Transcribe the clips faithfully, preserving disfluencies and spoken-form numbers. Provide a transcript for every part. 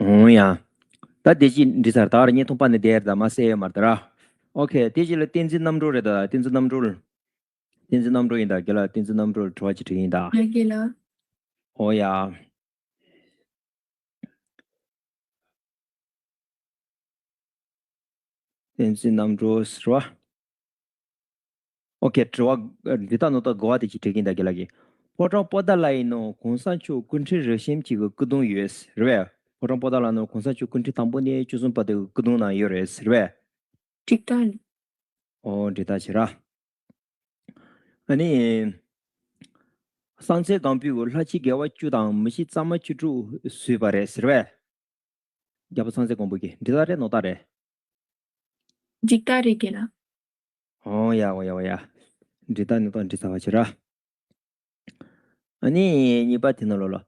འོང་ཡ། ད་དེ་ཅི་འདྲི་ཚར་ད་ར་བརྙན་ཐུང་པ་ནས་བསྡད་ད་མ་གསལ་ཡོད་མ་རེད་ད་ར། ཨོ་ཁེ། དེ་ཅི་ལ་བསྟན་འཛིན་རྣམ་གྲོལ་རེད་ད། བསྟན་འཛིན་རྣམ་གྲོལ། བསྟན་འཛིན་རྣམ་གྲོལ་ཡིན་ད། རྒན་ལགས་བསྟན་འཛིན་རྣམ་གྲོལ་དྲི་བ་ཅིག་དྲིས་ཡིན་ད། ཡ་རྒན་ལགས། ཨོ་ཡ། བསྟན་འཛིན་རྣམ་གྲོལ་ཟེར་བ། ཨོ་ཁེ། དྲི་བ་འདི་ལྟ་ནོ་ད་གོ་བ་དེ་ཅིག་དྲི་གིན་ད་རྒན་ལགས་ཀྱིས། ཕོ་བྲང་པོ་ཏཱ་ལ་ཡི་ནང་གོང་ས་མཆོག་སྐུ་ཕྲེང་རིམ་བྱོན་གཅིག་གི་སྐུ་གདུང་ཡོད་རེད་པས། ཕོ་བྲང་པོ་ཏཱ་ལ་ནང་གོང་ས་མཆོག་སྐུ་ཕྲེང་དང་པོ་ནས་བཅུ་གསུམ་བར་དུ་སྐུ་གདུང་ནང་ཡོད་རེད་ཟེར་བས། འགྲིག་ད་རེད། ཨོ་འགྲིག་ད་བྱེད་ར། ཨ་ནི། གསང་ཆེན་སྒམ་པོས་ལྷ་ཁྱི་དགེ་བ་བཅུ་དང་མི་ཁྱི་གཙང་མ་བཅུ་དྲུག་བཟོས་པ་རེད་ཟེར་བས། རྒྱལ་པོ་གསང་ཆེན་སྒམ་པོ་གིས་འགྲིག་ད་རེད་ནོ་ད་རེད། འགྲིག་ད་རེད་རྒན་ལགས། ཨོ་ཡ་ཨོ་ཡ་ཨོ་ཡ། འགྲིག་ད་ནི་ཏོ་འགྲིག་ཚར་བ་ཕྱིར་ར། ཨ་ནི་གཉིས་པ་དེ་ནོ་ལོ་ལོ།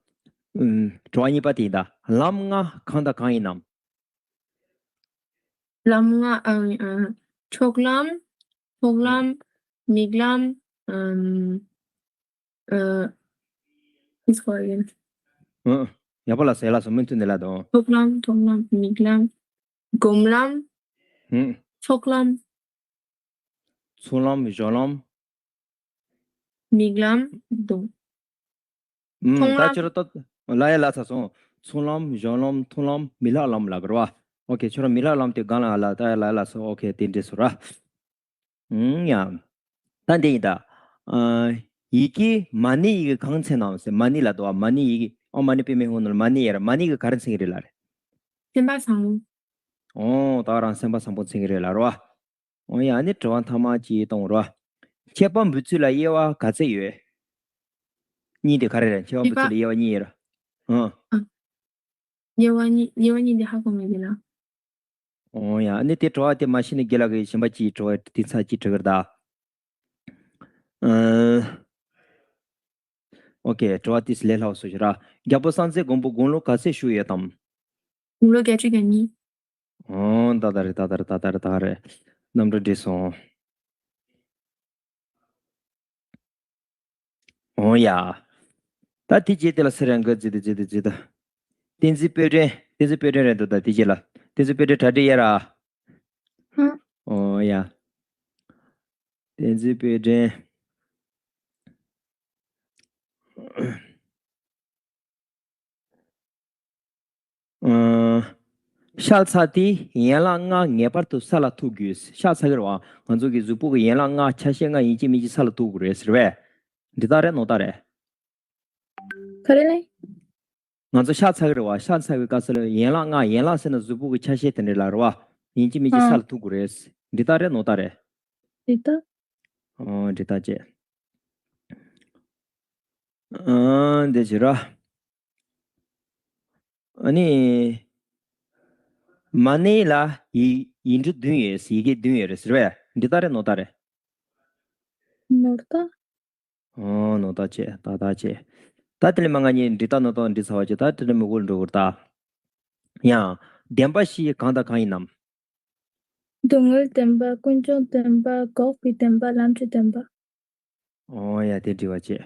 ཨུམ། དྲི་བ་གཉིས་པ་དེ་ཡིན་ད། ལམ་ལྔ་གང་དང་གང་ཡིན་ནམ། ལམ་ལྔ་ཨ་ཨ། ཆོག་ལམ། ཚོགས་ལམ། མིག་ལམ། ཨམ། ཨ། Please call again. ཨ། ཡག་པོ་ལ་ཟེར་ལ་སོ་མུ་མཐུད་ནས་ལ་དང་། ཚོགས་ལམ། ཚོགས་ལམ། མིག་ལམ། སྒོམ་ལམ། ཨུམ། ཚོགས་ལམ། ཚོགས་ལམ། སྦྱོར་ལམ། མིག་ལམ། དང་། ཨུམ། མཐོང་ད་ལམ། ཁྱོད་ར་ཏོ་ལ་ཡ་ལ་ཚ་སོང་། ཚོགས་ལམ། སྦྱོར་ལམ། མཐོང་ལམ། མི་ལྷག་ལམ་ལ་གར་བ། ཨོ་ཁེ། ཁྱོད་ར་མི་ལྷག་ལམ་དེ་གང་ལ་ལ་ད་ཡ་ལ་ལ་སོ། ཨོ་ཁེ། དེ་འདྲས་སོ་ར། ཨུམ། ཡ། ད་འདི་ཡིན་ད། ཨ། ཡི་གེ་མ་ཎི་ཡི་གེ་གང་མཚན་ནམ་ཟེར། མ་ཎི་ལ་དོ་བ། མ་ཎི་ཡི་གེ། ཨོཾ་མ་ཎི་པདྨེ་ཧཱུྃ་ནོ་ལ་མ་ཎི་ཡ་ར། མ་ཎི་གི་ག་རེ་མཚན་གི་རེད་ལ་རེད། སེམས་པ་བཟང་པོ། ཨོ་ད་རང་སེམས་པ་བཟང་པོ་མཚན་གི་རེད་ལ་རོ། ཨོ་ཡ། ཨ་ནི་དྲི་བ་མཐའ་མ་ཅིག་གཏོང་རོ། མཆེད་པ་འབུལ་ཚུལ་ལ་དབྱེ་བ་ག་ཚད་ཡོད། གཉིས་དེ་ག་རེ་རེད། མཆེད་པ་འབུལ་ཚུལ་ལ་དབྱེ་བ་གཉིས་ཡོད་ར། ཨང་། དབྱེ་བ་གཉིས། དབྱེ་བ་གཉིས་འདི་ཧ་གོ་མེད་གི་ལ། ཨོ་ཡ། ཨ་ནི་དེ་དྲི་བ་དེ་མ་ཤེས་ནས་རྒན་ལགས་ཀྱིས་གཞན་པ་ཅིག་དྲི་བ་དེ་ཚ་ཅིག་དྲི་གི་རེད་ད། ཨང་། ཨོ་ཁེ། དྲི་བ་དེ་ལས་སླ་བོ་བཟོ་ཞིག་ར། རྒྱལ་པོ་གསང་ཆེན་མགོན་པོ་དགུང་ལོ་ག་ཚད་བཞུགས་ཡོད་དམ། དགུང་ལོ་བརྒྱད་ཅུ་གྱ་གཉིས། ཨོ་ད་ད་རེད། ད་ད་རེད། ད་ད་རེད། ད་རེད། རྣམ་གྲོལ་འགྲིག་སོང་། ཨོ་ཡ། ད་དེ་རྗེས་དེ་ལ་སེ་ར་འགའ་ཙི་དེ་ཙི་དེ་ཙི་ད། བསྟན་འཛིན་དཔལ་ལྡན། བསྟན་འཛིན་དཔལ་ལྡན་རེད་འདུག་ད་དེ་རྗེས་ལ། བསྟན་འཛིན་དཔལ་ལྡན་གྲ་སྒྲིག་ཡས་ར། ཧུམ། ཨོ་ཡ། བསྟན་འཛིན་དཔལ་ལྡན། ཨ། ཤ་ཚ་དེ་ཡན་ལག་ལྔ་ངེས་པར་དུ་ས་ལ་ཐུག་དགོས། ཤ་ཚ་གི་རེད་བ། ང་ཚོ་གི་གཟུགས་པོ་གི་ཡན་ལག་ལྔ་ཆ་ཤས་ལྔ་ཡིན་གཅིག་མིན་གཅིག་ས་ལ་ཐུག་དགོས་རེད་ཟེར་བས། འདི་ལྟར་རེད་ནོ་ལྟར་རེད། ག་རེ་ལེ། ང་ཚོ་ཤ་ཚ་གི་རེད་བ། ཤ་ཚ་བའི་སྐབས་སུ་ལ་ཡན་ལག་ལྔ། ཡན་ལག་ཟེར་ན་གཟུགས་པོ་གི་ཆ་ཤས་དེ་འདྲ་ལ་རེད་བ། ཡིན་གཅིག་མིན་གཅིག་ས་ཨང་། ལ་ཐུག་དགོས་རེད། འདི་ལྟར་རེད་ནོ་ལྟར་རེད། འདི་ལྟར། ཨོ་འདི་ལྟར་བྱས། ཨ་འདི་བྱེད་ར། ཨ་ནི། མ་ཎི་ལ་ཡི་ཡིག་འབྲུ་བདུན་ཡོད། ཡི་གེ་བདུན་ཡོད་རེད་ཟེར་བས། འདི་ལྟར་རེད་ནོ་ལྟར་རེད། ནོར་ལྟར། ཨོ་ནོ་ལྟར་བྱས། ད་ལྟར་བྱས། ད་དེ་ལས་མ་ང་གཉིས་འདི་ལྟར་ནོ་ལྟར་འདི་ཚར་བ་བྱས། ད་དེ་ལས་མི་གོ་འགྲོ་གི་རེད་ད། ཡང་། བདེན་པ་བཞི་གང་དང་གང་ཡིན་ནམ། སྡུག་བསྔལ་བདེན་པ། ཀུན་འབྱུང་བདེན་པ། འགོག་པའི་བདེན་པ། ལམ་གྱི་བདེན་པ། ཨོ་ཡ། དེ་འདྲི་བ་བྱས།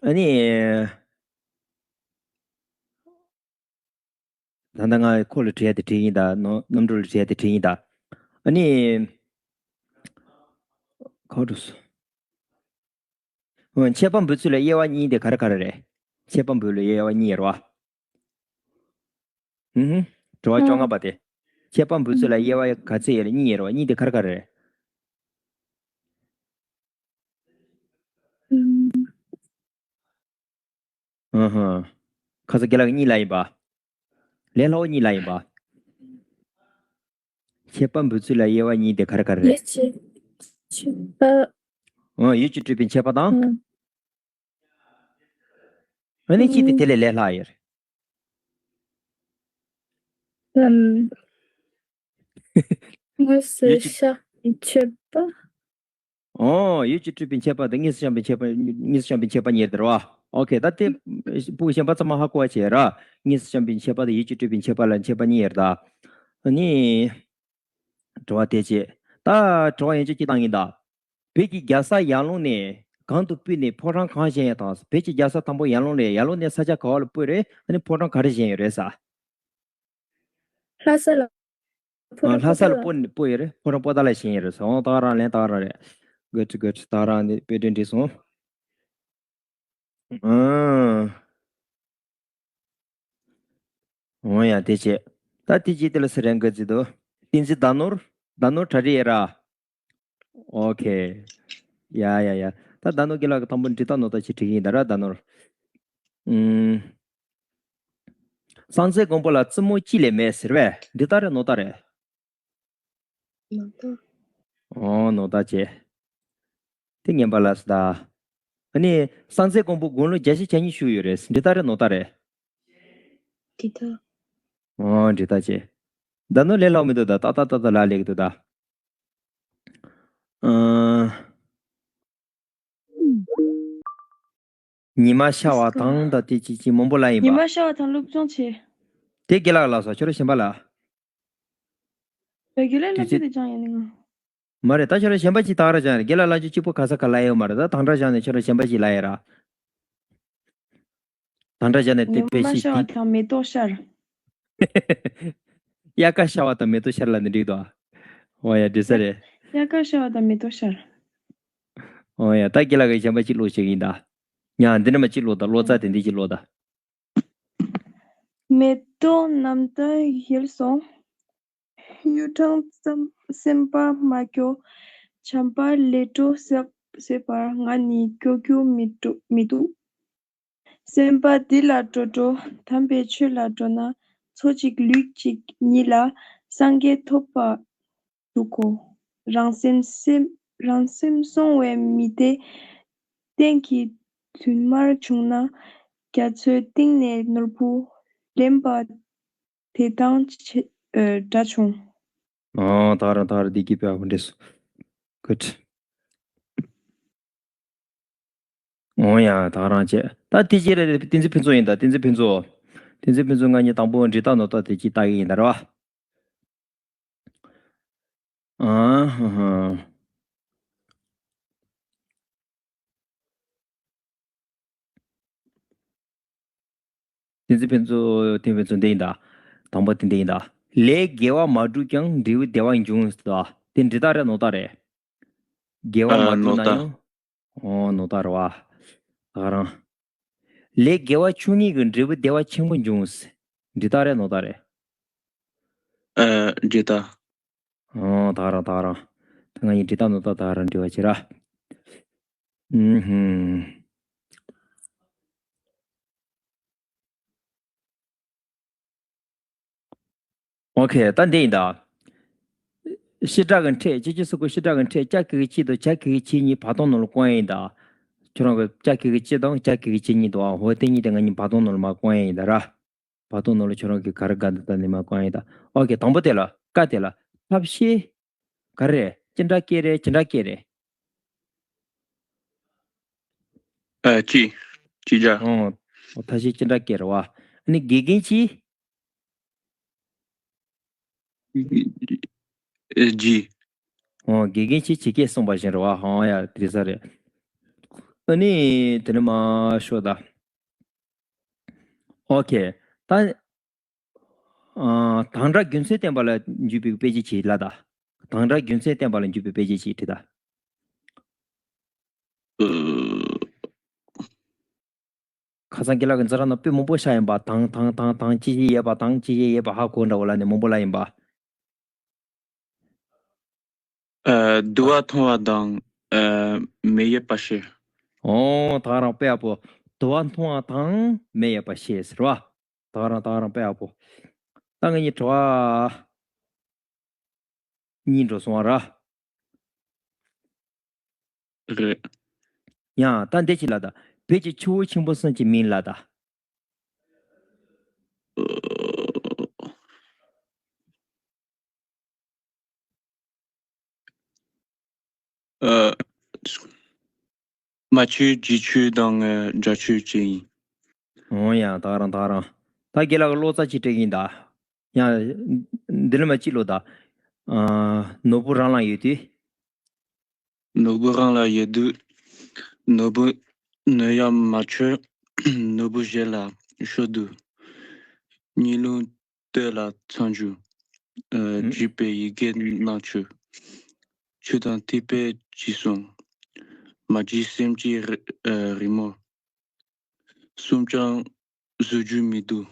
ཨ་ནི། ད་ལྟ་ང་ཁོ་ལ་དྲི་ཡ་དེ་དྲིས་ཡིན་ད། ནོ་རྣམ་གྲོལ་ལ་དྲི་ཡ་དེ་དྲིས་ཡིན་ད། ཨ་ནི། ཁོ་འགྲོ་སོང་། ཨོ། མཆེད་པ་འབུལ་ཚུལ་ལ་དབྱེ་བ་གཉིས་དེ་ག་རེ་ག་རེ་རེད། མཆེད་པ་འབུལ་ལ་དབྱེ་བ་གཉིས་རེད་བ། ཨུ་ཧུ། དྲི་བ་བཅོ་ལྔ་པ་དེ། མཆེད་པ་འབུལ་ཚུལ་ལ་དབྱེ་བ་ག་ཚད་ཡོད་ལ་གཉིས་ཡོད་རེད་བ། གཉིས་དེ་ག་རེ་ག་རེ་རེད། ཨུ་ཧུ། ཁ་ས་རྒན་ལགས་གཉིས་ལ་ཡིན་པ། ལས་སླ་བོ་གཉིས་ལ་ཡིན་པ། མཆེད་པ་འབུལ་ཚུལ་ལ་དབྱེ་བ་གཉིས་དེ་ག་རེ་ག་རེ་རེད། ཡིད་ཀྱི་མཆེད་པ། ཨོ་ཡིད་ཀྱིས་སྤྲུལ་པའི་མཆེད་པ་དང་། ཨུ། ཨ་ནི་གཅིག་དེ་དེ་ལས་ལས་སླ་ཡོད་རེད། ཨམ། དངོས་སུ་ཡིད་ཀྱི་བཞག་པའི་མཆེད་པ། ཨོ། ཡིད་ཀྱིས་སྤྲུལ་པའི་མཆེད་པ་དང་དངོས་སུ་བཞག་པའི་མཆེད་པ། དངོས་སུ་བཞག་པའི་མཆེད་པ་གཉིས་རེད་བ། ཨོ་ཁེ། ད་དེ་ཕྲུ་གུ་གཞན་པ་ཚང་མ་ཧ་གོ་བ་བྱས་ར། དངོས་སུ་བཞག་པའི་མཆེད་པ་དང་ཡིད་ཀྱིས་སྤྲུལ་པའི་མཆེད་པ་ལ་མཆེད་པ་གཉིས་ཡོད་རེད་ད། ཨ་ནི། དྲི་བ་དེ་བྱས། ད་དྲི་བ་ཡན་ཆད་གཅིག་བཏང་ཡིན་ད། བོད་ཀྱི་རྒྱལ་ས་ཡར་ཀླུང་ནས་གང་དུ་སྤོས་ནས་ཕོ་བྲང་གང་བཞེངས་ཡོད་དམ། བོད་ཀྱི་རྒྱལ་ས་དང་པོ་ཡར་ཀླུང་རེད། ཡར་ཀླུང་ནས་ས་ཆ་ག་བ་ལ་སྤོས་རེད། ཨ་ནི་ཕོ་བྲང་ག་རེ་བཞེངས་ཡོད་རེད་ས། ལྷ་ས་ལ། ཕོ་ཨ། བྲང་ལྷ་ས་ལ་པོ་ཏཱ་ལ། སྤོ་ཡོད་རེད། ཕོ་བྲང་པོ་ཏཱ་ལ་ཞིག་ཡིན་རེད་སོང་། ད་རང་ལན་ད་རང་རེད། Good, good. ད་རང་ནི་དཔེ་སྟོན་འགྲིག་སོང་། ཨང་། འོ་ཡ་དེ་བྱས། ད་དེ་ཅི་དེ་ལ་སེ་རན་ག་ཙི་དོ། བསྟན་འཛིན་ཟླ་ནོར། ཟླ་ནོར་གྲ་སྒྲིག་ཡེ་ར། ཨོ་ཁེ། ཡ་ཡ་ཡ། ད་ཟླ་ནོར་རྒན་ལགས་ཀྱི་དང་པོ་འབྲི་སྟངས་ནོར་ད་ཅི་བྲིས་ཡིན་ད་ར་ཟླ་ནོར། ཨུམ། སངས་རྒྱས་མགོན་པོ་ལ་བཙུན་མོ་གཅིག་ལས་མེད་ཟེར་བས་འདི་ལྟར་རེད་ནོར་ད་རེད། ནོར་ད། ཨོ་ནོར་ད་བྱས། དེ་ངན་པ་ལ་སི་ད། ཨ་ནི་སངས་རྒྱས་མགོན་པོ་དགུང་ལོ་བརྒྱད་ཅུ་གྱ་གཉིས་བཞུགས་ཡོད་རེད། འདི་ལྟར་རེད་ནོར་ད་རེད། འདི་ལྟར། ཨོ་འདི་ལྟར་བྱས། ད་ནོར་ལས་ལྷག་མི་འདུག་ད་ཏག་ཏག་ཏག་ཏག་ལ་ལེགས་འདུག་ད། ཨ། ཉི་མ་ཤར་བ་དང་ད་དེ་ཅི་ཅི་མང་པོ་ལ་ཡིན་པ། ཉི་མ་ཤར་བ་དང་སློབ་སྦྱོང་བྱེད། དེ་དགེ་ལགས་ལགས་སོ་ཁྱོད་རང་གཞན་པ་ལ། བོད་དགེ་ལས་སློབ་སྦྱོང་དེ་སྦྱང་ཡོད་ནི་ང་། མ་རེད་ད་ཁྱོད་རང་གཞན་པ་ཅིག་ད་ག་རང་སྦྱང་ཡོད་རེད། དགེ་ལགས་ལགས་ཀྱི་གཅིག་པོ་ག་ས་ག་ལ་ཡོད་མ་རེད། ད་དང་སྒྲ་སྦྱང་ནས་ཁྱོད་རང་གཞན་པ་ཅིག་ལ་ཡོད་ར། དང་སྒྲ་བཞག་ནས་དེ་ཉི་མ་དཔེ་ཤེས་ཤར་བ་ཀྱི། དང་མེ་ཏོག་ཤར། དབྱར་ཁ་ཤར་བ་དང་མེ་ཏོག་ཤར་ལ་ནི་འགྲིག་འདུག་ཨ། འོ་ཡ་འགྲིག་ས་རེད། དབྱར་ཁ་ཤར་བ་དང་མེ་ཏོག་ཤར། འོ་ཡ་ད་ཁྱེད་ལ་གི་གཞན་པ་གཅིག་ཀློག་ཤེས་ཀྱི་ཡིན་ད། ཡང་འདི་ནས་མ་གཅིག་ཀློག་ད། ཀློག་རྩ་དེ་འདི་གཅིག་ཀློག་ད། མེ་ཏོག་རྣམ་དག་ཡལ་སོང་། གཡུ་སྦྲང་ཙམ་སེམས་པ་མ་སྐྱོ། བྱམས་པ་ལས་འཕྲོ་བསྲེགས་བསྲེགས་པར་ང་ནི་སྐྱོ་སྐྱོ་མི་འདུག་མི་འདུག་སེམས་པ་འདི་ལ་འགྲོ་འགྲོ། དམ་པའི་ཆོས་ལ་འགྲོ་ན། འཚོ་གཅིག་ལུས་གཅིག་ཉིད་ལ་སངས་རྒྱས་ཐོབ་པ་འདུག་གོ། རང་སེམས་སེམས་རང་སེམས་སྲུང་བའི་མི་དེ་གཏན་གྱི་མཐུན་མར་བྱུང་ན། རྒྱ་མཚོའི་གཏིང་ནས་ནོར་བུ་ལེན་པ་དེ་དང་ཆེ་ཨ་འདྲ་བྱུང་། ཨོ་ད་རང་ད་རང་འདི་གི་པའི་ཨ་བུ་འདྲེས། Good. འོ་ཡ་ད་རང་བྱས། ད་དེ་ཅི་རེད། བསྟན་འཛིན་ཕུན་ཚོགས་ཡིན་ད། བསྟན་འཛིན་ཕུན་ཚོགས། བསྟན་འཛིན་ཕུན་ཚོགས་ང་གཉིས་དང་པོ་འབྲི་སྟངས་ནོར་ད་དེ་ཅི་ལྟ་གི་ཡིན་ད་ར་བ། ཨ་ཧ་ཧ། བསྟན་འཛིན་ཕུན་ཚོགས། བསྟན་ཕུན་ཚོགས་འདི་ཡིན་ད། དང་པོ་དེ་འདི་ཡིན་ད། ལས་དགེ་བ་མ་བསྒྲུབས་ཀྱང་འབྲས་བུ་བདེ་བ་འབྱུང་ཟེར་ད། དེ་འབྲི་སྟངས་རེད་ནོར་ད་རེད། དགེ་བ་མ་ཨ་བསྒྲུབས་ནོར་ན་ད། ཡང་། ཨོ་ནོར་ད་རེད་བ། ད་རང་། ལས་དགེ་བ་ཆུང་ངུ་གི་འབྲས་བུ་བདེ་བ་ཆེན་པོ་འབྱུང་། འབྲི་སྟངས་རེད་ནོར་ད་རེད། ཨ་འབྲི་སྟངས། ཨོ་ད་རང་ད་རང་། ད་ང་ཡི་འབྲི་སྟངས་ནོར་ད་ད་རང་འབྲི་བ་བྱེད་ར། ཨུམ་ཧུམ། ཨོ་ཁེ་ད་འདི་ཡིན་ད། བྱེ་བྲག་གི་ཕྲད་ཅི་ཅི་སུ་ཀུ་བྱེ་བྲག་གི་ཕྲད་ཀྱ་གི་གི་གཅིག་དང་ཀྱ་གི་གི་གཅིག་གཉིས་བར་སྟོང་ནང་ལ་བཀོད་ཡིན་ད། ཁྱོད་རང་གི་ཀྱ་གི་གི་གཅིག་དང་ཀྱ་གི་གི་གཅིག་གཉིས་འདུག་ཨ། འོ་དེ་གཉིས་དེ་ང་གཉིས་བར་སྟོང་ནང་ལ་མར་བཀོད་ཡིན་ད་ར། བར་སྟོང་ནང་ལ་ཁྱོད་རང་གི་ག་རེ་དགའ་འདུག་ད་ནི་མར་བཀོད་ཡིན་ད། ཨོ་ཁེ་དང་པོ་དེ་ལ་ཀ་དེ་ལ་ཐབས་ཤེས། ག་རེ་རེད། ཅི་འདྲ་སྐད་རེད། ཅི་འདྲ་སྐད་རེད། ཨ་ཅི། ཅི་བྱ། ཨོ། ཐབས་ཤེས་ཅི་འདྲ་སྐད་རེད་བ། ཨ་ནི་དགེ་རྒན་ཅི། ཨེ་ཇི། ཨོ་དགེ་རྒན་ཅི་ཇི་སྐད་གསུངས་པ་བཞིན་རེད་བ། ཨོ་ཡ་དེ་ས་རེད། ཨ་ནི་དེ་ནི་མ་ཤོད་ད། ཨོ་ཁེ། ད། ཨ། དང་སྒྲ་རྒྱུ་མཚན་བསྟན་པ་ལ་འཇུག་པའི་དཔེ་ཆ་ཅིག་ལ་ད། དང་སྒྲ་རྒྱུ་མཚན་བསྟན་པ་ལ་འཇུག་པའི་དཔེ་ཆ་ཅིག་བྲིས་ད། ཨུ། ཁ་སང་དགེ་ལགས་ཀྱི་འཛིན་གྲྭ་ནང་དཔེ་མང་པོ་བཞག་ཡིན་པ། དང་དང་དང་དང་ཅི་ཞིག་ཡོད་པ། དང་ཅི་ཞིག་ཡོད་པ་ཧ་གོ་འདྲ་བོ་ལ་ནི་མང་པོ་ལ་ཡིན་པ། ཨ། དུ་བ་མཐོང་བ་དང་། ཨ། མེ་ཡོད་པ་ཤེས། ཨོ་ད་རང་དཔེ་ཡག་པོ། དུ་བ་མཐོང་བ་དང་མེ་ཡོད་པ་ཤེས་ཟེར་བ། ད་རང་ད་རང་དཔེ་ཡག་པོ། ད་ང་གཉིས་དྲི་བ་གཉིས་འགྲོ་སོང་བ་ར། རེད། ཡང་ད་འདི་ཅི་ལ་ད། བོད་ཀྱི་ཆུ་བོ་ཆེན་པོ་གསུམ་གྱི་མིང་ལ་ད། ཨ། རྨ་ཆུ། རྗེ་ཆུ་དང་། ཨ། རྒྱ་ཆུ་བཅས་ཡིན། འོ་ཡ་ད་རང་ད་རང་། ད་དགེ་ལགས་ཀྱི་ཀློག་རྩ་ཅིག་སྤྲད་ཀྱིན་ད། ཡང་། འདི་ལ་མ་ཅིག་ཀློག་ད། ཨ། ནོར་བུ་རང་ལ་ཡོད་དུས། ནོར་བུ་རང་ལ་ཡོད་དུས། ནོར་བུ་ནོར་ཡ་མ་ཆོད། ནོར་བུ་གཞན་ལ་ཤོར་དུས། གཉིད་ལུང་སྟོད་ལ་འཚང་རྒྱུ། ཨ། ཨུ། བརྗིད་པའི་ཡི་གེ་ནག་ཆུ། ཆུ་དང་ཐིགས་པས་བརྗིད་གསུམ། མ་བརྗིད་སེམས་ཀྱི་རི་ཨ། རི་མོ། གསུམ་ཀྱང་བཟོ་རྒྱུ་མི་འདུག།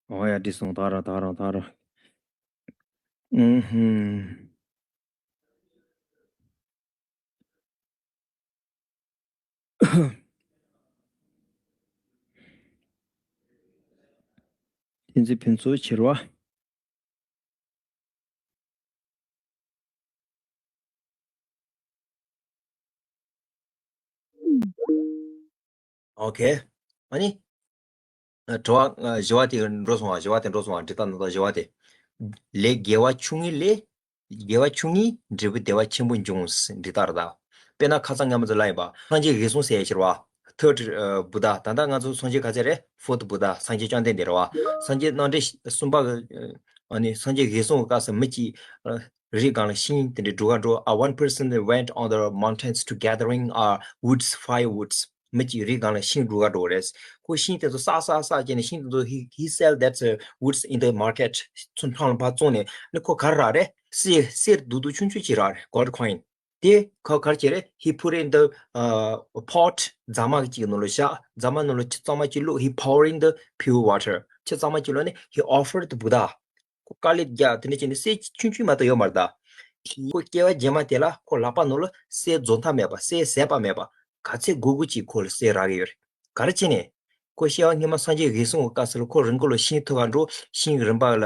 ཨོ་ཡ། བྲིས་སོང་། ད་ར་ད་ར་ད་ར། ཨུ་ཧུམ། བསྟན་འཛིན་ཕུན་ཚོགས་ཆེ་རུ་བ། ཨོ་ཁེ། ཨ་ནི། ཨ། དྲི་བ་ཨ། བཞི་བ་དེ་འགྲོ་སོང་བ། བཞི་བ་དེ་འགྲོ་སོང་བ། འབྲི་སྟངས་ནང་དུ་བཞི་བ་དེ། ལས་དགེ་བ་ཆུང་ངུ་ལས། དགེ་བ་ཆུང་ངུས་འབྲས་བུ་བདེ་བ་ཆེན་པོ་འབྱུང་། འབྲི་སྟངས་རེད་ད། དཔེར་ན་ཁ་སང་ངས་མ་ཚོ་ལབ་ཡིན་པ། སངས་རྒྱས་འོད་སྲུང་ཟེར་ཡ་ཞིག་རེད་བ། Third Buddha། ད་ལྟ་ང་ཚོ་སངས་རྒྱས་ག་ཚད་རེད། Fourth Buddha། སངས་རྒྱས་བཅོམ་ལྡན་འདས་རེད་བ། སངས་རྒྱས་རྣམ་འདྲེན་གསུམ་པ་གི་ཨ་ནི་སངས་རྒྱས་འོད་སྲུང་གི་སྐབས་སུ་མི་གཅིག་རི་སྒང་ལ་ཤིང་དེ་འདྲ་སྒྲུག་ག་འགྲོ། Uh, one person went on the mountains to gathering, uh, woods, firewood. མི་གཅིག་རི་སྒང་ལ་ཤིང་སྒྲུག་ག་འགྲོ་བ་རེད། ཁོ་ཤིང་དེ་ཚོ་བསགས་བསགས་བསགས་བྱས་ནས། ཤིང་དེ་ཚོ། he, he sell that, uh, woods in the market. ཚོང་ཁང་ལ་ཕར་བཙོང་ནས། ཨ་ནི་ཁོ་ག་རེ་རག་རེད། གསེར། གསེར་རྡོག་རྡོག་ཆུང་ཆུང་ཅིག་རག་རེད། Gold coin. དེ་ཁོ་ག་རེ་བྱས་རེད། He put in the, uh, pot. རྫ་མ་གཅིག་ནང་ལ་བཞག་རྫ་མ་ནང་ལ་ཆུ་གཙང་མ་གཅིག་བླུགས། He pour in the pure water. ཆུ་གཙང་མ་གཅིག་བླུགས་ནས། He offered the Buddha. ཁོ་དཀའ་ལས་རྒྱག་དེ་འདྲ་བྱས་ནས། གསེར་ཆུང་ཆུང་མ་གཏོགས་ཡོད་མ་རེད་ད། ཁོ་སྐྱེ་བ་རྗེས་མ་དེ་ལ་ཁོ་ལག་པ་ནང་ལ་གསེར་རྫོགས་མཐའ་མེད་པ། གསེར་ཟད་པ་མེད་པ། ག་ཚད་དགོས་དགོས་ཅིག་ཁོ་ལ་གསེར་རག་གི་ཡོད་རེད། ག་རེ་བྱས་ནས། ཁོ་སྐྱེ་བ་སྔོན་མ་སངས་རྒྱས་འོད་སྲུང་གི་སྐབས་སུ་ལ་ཁོ་རི་མགོ་ལ་ཤིང་འཐུ་ག་འགྲོ། ཤིང་གི་རིམ་པ་ལ།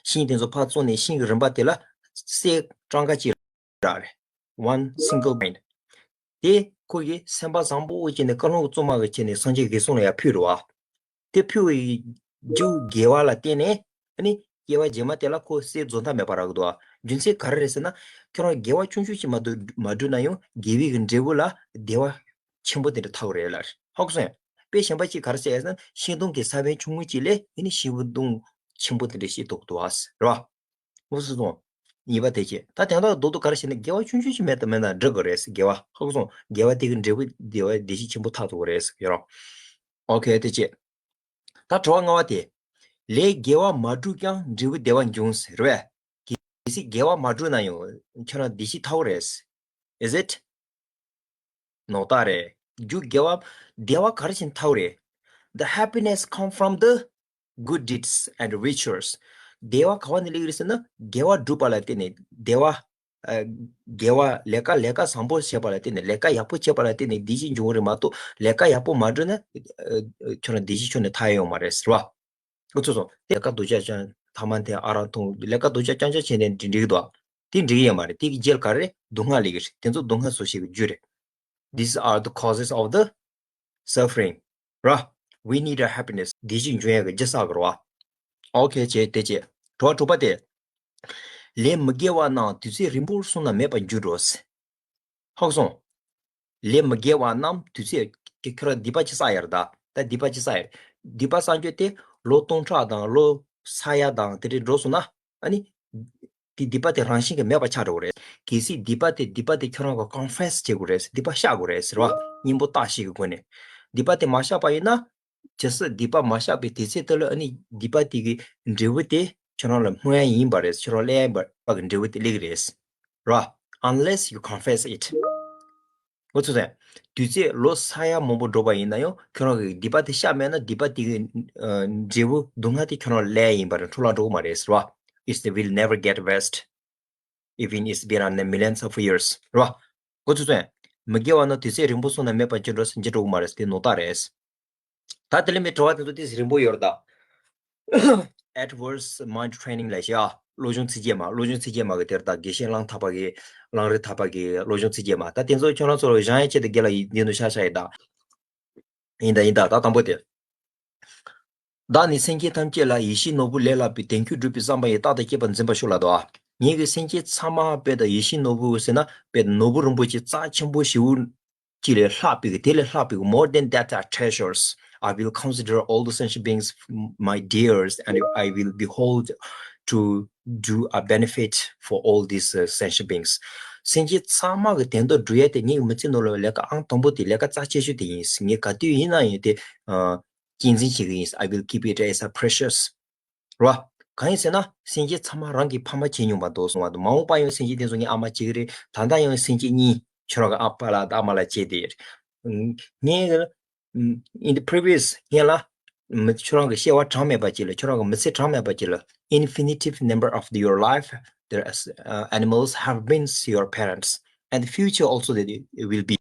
ཤིང་དེ་ཚོ་ཕར་བཙོང་ནས། ཤིང་གི་རིམ་པ་དེ་ལ་གསེར་ཊམ་ཀ་གཅིག་རག་རེད། One single coin. དེ་ཁོ་གིས་སེམས་པ་བཟང་པོ་བྱས་ནས། བཀའ་ལུང་གཙང་མ་གི་བྱས་ནས་སངས་རྒྱས་འོད་སྲུང་ལ་ཡར་ཕུལ་རེད་བ། དེ་ཕུལ་བའི་རྒྱུ་དགེ་བ་ལ་བརྟེན་ནས། ཨ་ནི་སྐྱེ་བ་རྗེས་མ་དེ་ལ་ཁོ་གསེར་རྫོགས་མཐའ་མེད་པ་རག་གི་འདུག་བ། རྒྱུ་མཚན་ག་རེ་རེད་ཟེར་ན། ཁྱོད་རང་དགེ་བ་ཆུང་ཆུང་ཞིག་མ་གཏོགས་མ་བསྒྲུབས་ན་ཡང་། དགེ་བའི་གི་འབྲས་བུ་ལ་བདེ་བ་ཆེན་པོ་དེ་འདྲ་ཐོབ་ཀྱི་རེད་ལབ་རེད། ཧ་གོ་སོང་ངས། དཔེ་གཞན་པ་ཅིག་ག་རེ་བཤད་ཟེར་ན། ཤིང་སྡོང་གི་ས་བོན་ཆུང་ངུ་ཅིག་ལས། ཨ་ནི་ཤིང་སྡོང་ཆེན་པོ་དེ་འདྲ་ཞིག་ཐོབ་འདུག་བ། རེད་བ། འོ་སོ་སོ། གཉིས་པ་དེ་བྱས། ད་དེ་འདྲ་རྡོག་རྡོག་ག་རེ་བྱས་ན། དགེ་བ་ཆུང་ཆུང་ཞིག་མེད་དང་མེད་ན་འགྲིག་གི་རེད་ཟེར། དགེ་བ། ཧ་གོ་སོང་། དགེ་བ་དེ་གི་འབྲས་བུ་བདེ་བ་བདེ་སྐྱིད་ཆེན་པོ་ཐོབ་ཐུབ་ཀྱི་རེད་ཟེར་གྱི་རེད། ཨོ་ཁེ། དེ་བྱས། ད་དྲི་བ་ལྔ་པ་དེ། ལས་དགེ་བ་མ་བསྒྲུབས་ཀྱང་འབྲས་བུ་བདེ་བ་འབྱུང་ཟེར་བས། གལ་སྲིད་དགེ་བ་མ་བསྒྲུབས་ན་ཡང་ཁྱོད་རང་བདེ་སྐྱིད་ཐོབ་ཀྱི་རེད། Is it? ནོར་རྟགས་རེད། རྒྱུ་དགེ་བ། བདེ་བ་ག་རེ་བྱས་ཐོབ་རེད། The happiness come from the good deeds and virtues. བདེ་བ་ག་བ་ནས་སླེབས་རེད་ཟེར་ན། དགེ་བ་བསྒྲུབས་པ་ལ་བརྟེན་ནས་བདེ་བ། ཨ། དགེ་བ་ལས་ཀ། ལས་ཀ་བཟང་པོ་བྱས་པ་ལ་བརྟེན་ནས། ལས་ཀ་ཡག་པོ་བྱས་པ་ལ་བརྟེན་ནས་བདེ་སྐྱིད་འབྱུང་གི་རེད་མ་གཏོགས། ལས་ཀ་ཡག་པོ་མ་བསྒྲུབས་ན། ཨ། ཁྱོད་རང་བདེ་སྐྱིད་ཁྱོན་ནས་ཐོབ་ཡ་ཡོད་མ་རེད་ཟེར་བ། འོ་ཚོ་ཚོ། ལས་ཀ་སྡུག་ཅག་ཅང་ཐ་མ་དེ་ཨ་རག་འཐུང་། ལས་ཀ་སྡུག་ཅག་རྐྱང་རྐྱང་བྱས་ནས་འགྲིག་འགྲིག་གི་འདུག་དེ་འགྲིག་གི་ཡོད་མ་རེད། དེ་གི་རྗེས་ལ་ག་རེ་རེད། སྡུག་བསྔལ་སླེབས་ཀྱི་རེད། དེ་ཚོ་སྡུག་བསྔལ་བཟོ་བྱེད་ཀྱི་རྒྱུ་རེད། These are the causes of the suffering. ར། We need a happiness. བདེ་སྐྱིད་འབྱུང་ཡག་གི་རྒྱུ་བསགས་དགོས་རེད་བ། ཨོ་ཁེ། བྱས། དེ་བྱས། དྲི་བ་དྲུག་པ་དེ། ལས་མི་དགེ་བ་རྣམས་དུས་ཚོད་རིང་པོར་སོང་ན་མེད་པར་འགྱུར་རོ། ཧ་གོ་སོང་། ལས་མི་དགེ་བ་རྣམས་དུས་ཚོད་ཀྱི། ཁྱོད་རང་སྡིག་པ་ཅིག་བསགས་ཡོད་རེད་ད། ད་སྡིག་པ་ཅིག་བསགས་ཡོད། སྡིག་པ་བསགས་རྒྱུ་དེ་ལོ་སྟོང་ཕྲག་དང་ལོ་ས་ཡ་དང་དེ་འདྲ་འགྲོ་སོང་ན། ཨ་ནི། དེ་སྡིག་པ་དེ་རང་བཞིན་གྱིས་མེད་པ་ཆགས་འགྲོ་གི་རེད། གལ་སྲིད་སྡིག་པ་དེ། སྡིག་པ་དེ་ཁྱོད་རང་གིས་ཀོན་ཕེ་སི་བྱེད་དགོས་རེད། སྡིག་པ་བཤགས་དགོས་རེད་ཟེར་བ། སྙིང་པོ་བརྟག་ཞིབ་ཀྱི་སྒོ་ནས། སྡིག་པ་དེ་མ་བཤགས་པ་ཡིན་ན། ཇི་སྲིད་སྡིག་པ་མ་བཤགས་པའི་དུས་ཚོད་དེ་ལ། ཨ་ནི་སྡིག་པ་དེ་གི་འབྲས་བུ་དེ་ཁྱོད་རང་ལ་སྨོས་ཡ་ཡིན་པ་རེད། ཁྱོད་རང་ལ་ཡ་ཡིན་པ་གི་འབྲས་བུ་དེ་སླེབས་ཀྱི་རེད། ར། Unless you confess it. འོ་ཚོ་ཚོ། དུས་ཚོད་ལོ་ས་ཡ་མང་པོ་འགྲོ་བ་ཡིན་ན་ཡང་ཁྱོད་རང་གིས་སྡིག་པ་དེ་བཤགས་མེད་ན། སྡིག་པ་དེ་གི་ཨ་འབྲས་བུ་སྡུག་བསྔལ་དེ་ཁྱོད་རང་ལ་སླེབས་ཡ་ཡིན་པ་རེད། འཕྲོ་བརླག་འགྲོ་གི་མ་རེད་ཟེར་བ། It will never get worse, even it's been a millions of years. ར། འོ་ཚོ་ཚོ། མི་དགེ་བ་རྣམས་དུས་ཚོད་རིང་པོ་སོང་ན་མེད་པར་འགྱུར་རོ་ཟེར། འགྱུར་འགྲོ་གི་མ་རེད། དེ་ནོར་རྟགས་རེད། ད་དེ་ལས་མི་དྲི་བ་དེ་ཚོ་ཏོག་ཙམ་རིང་པོ་ཡོད་རེད་ད། Edwards Mind Training ལབ་ཤག་བློ་སྦྱོང་ཚིགས་བཅད་མ། བློ་སྦྱོང་ཚིགས་བཅད་མ་གི་དེར་ད་དགེ་བཤེས་གླང་ཐག་པ་གི། གླང་རི་ཐག་པ་གི་བློ་སྦྱོང་ཚིགས་བཅད་མ། ད་དེ་ཚོ་ཁྱོད་རང་ཚོར་སྦྱང་ཡ་ཆེད་དུ་རྒན་ལགས་ཡིན་འདི་ནོ་ཤ་ཤ་ཡིན་ད། ཡིན་ད་ཡིན་ད། ད་དང་པོ་དེ། བདག་ནི་སེམས་ཅན་ཐམས་ཅད་ལ། ཡིད་བཞིན་ནོར་བུ་ལས་ལྷག་པའི། དོན་ཁྱོད་སྒྲུབ་པའི་བསམ་པ་ཡིས། རྟག་ཏུ་གཅེས་པར་འཛིན་པར་ཤོག་ལབ་འདུག་ངེད་ཀྱི་སེམས་ཅན་ཚང་མ་དཔེ་ད་ཡིད་བཞིན་ནོར་བུ་ཟེར་ན། དཔེ་ནོར་བུ་རིན་པོ་ཆེ་རྩ་ཆེན་པོ་ཞེ་པོ་ཅིག་ལས་ལྷག་པའི་གི། དེ་ལས་ལྷག་པའི་གི། More than that are treasures. I will consider all the sentient beings my dears, and I will behold to do a benefit for all these, uh, sentient beings. སེམས་ཅན་ཚང་མ་གི་དོན་དུ་སྒྲུབ་ཡ་དེ་ངའི་མི་ཚེ་ནང་ལ་ལས་ཀ་ཨང་དང་པོ་དེ། ལས་ཀ་རྩ་ཆེ་ཤོས་དེ་ཡིན། ངས་ག་དུས་ཡིན་ན་ཡང་དེ་ཨ་གཅེས་འཛིན་བྱེད་ཀྱི་ཡིན། I will keep it as a precious. ར། གང་ཡིན་ཟེར་ན་སེམས་ཅན་ཚང་མ་རང་གི་ཕ་མ་བྱེད་མྱོང་བ་འདུག་གསུངས་པ་འདུག་མ་འོངས་པ་ཡང་སེམས་ཅན་དེ་ཚོ་ངའི་ཨ་མ་བྱེད་ཀྱི་རེད། ད་ལྟ་ཡང་སེམས་ཅན་གཉིས་ཁྱོད་རང་གི་ཨ་ཕ་ལ་ཨ་མ་ལ་བྱེད་དེ་རེད། ངས་in the previous ངས་ལ་མི་ཁྱོད་རང་གི་སྐྱེ་བ་གྲངས་མེད་པ་ཅིག་ལ་ཁྱོད་རང་གི་མི་ཚེ་གྲངས་མེད་པ་ཅིག་ལ་infinitive number of your life there is uh, animals have been your parents and the future also they will be